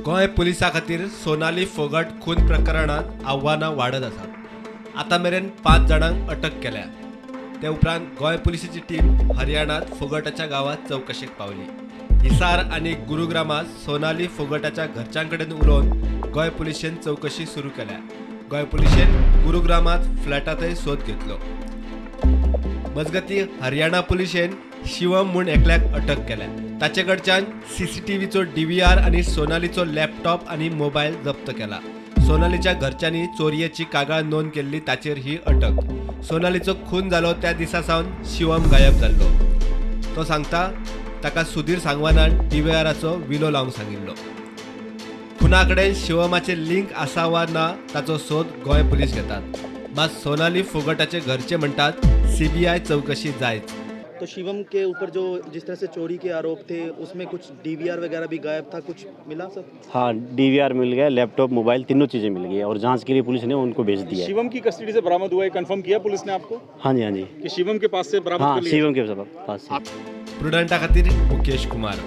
गोंय पुलिसां खातीर सोनाली फोगट खून प्रकरणांत आव्हानां वाडत आसात. आतां मेरेन 5 जाणांक अटक केल्या. ते उपरांत गोंय पुलिसेची टीम हरियाणात फोगटाच्या गांवांत चवकशेक पावली. हिसार आनी गुरुग्रामात सोनाली फोगटाच्या घरच्यां कडेन उलोवन गोंय पुलिशेन चवकशी सुरू केल्या. गोंय पुलिशेन गुरुग्रामात फ्लॅटांतय सोद घेतलो. मजगती हरियाणा पुलिशेन शिवम म्हूण एकल्याक अटक केल्या. ताचे कडच्यान सीसीटीव्हीचो डीव्हीआर आनी सोनालीचो लॅपटॉप आनी मोबायल जप्त केला. सोनालीच्या घरच्यांनी चोरयेची कागाळ नोंद केल्ली, ताचेर ही अटक. सोनालीचो खून जालो त्या दिसा सावन शिवम गायब जाल्लो. तो सांगता ताका सुधीर सांगवानान डीव्हीआराचो विलो लावंक सांगिल्लो. खुना कडेन शिवमाचे लिंक आसा वा ना ताचो सोद गोंय पुलीस घेतात. मात सोनाली फोगटाचे घरचे म्हणटात सीबीआय चवकशी जायच. तो शिवम के ऊपर जो जिस तरह से चोरी के आरोप थे उसमें कुछ डीवीआर वगैरह भी गायब था, कुछ मिला सर? हाँ, डीवीआर मिल गया, लैपटॉप, मोबाइल तीनों चीज़ें मिल गई और जांच के लिए पुलिस ने उनको भेज दिया है। शिवम की कस्टडी से बरामद हुआ है, कंफर्म किया पुलिस ने आपको? हाँ जी, हाँ जी। कि शिवम के पास से बरामद हाँ, कर लिया? शिवम के पास से। प्रुडंटा खातीर मुकेश कुमार.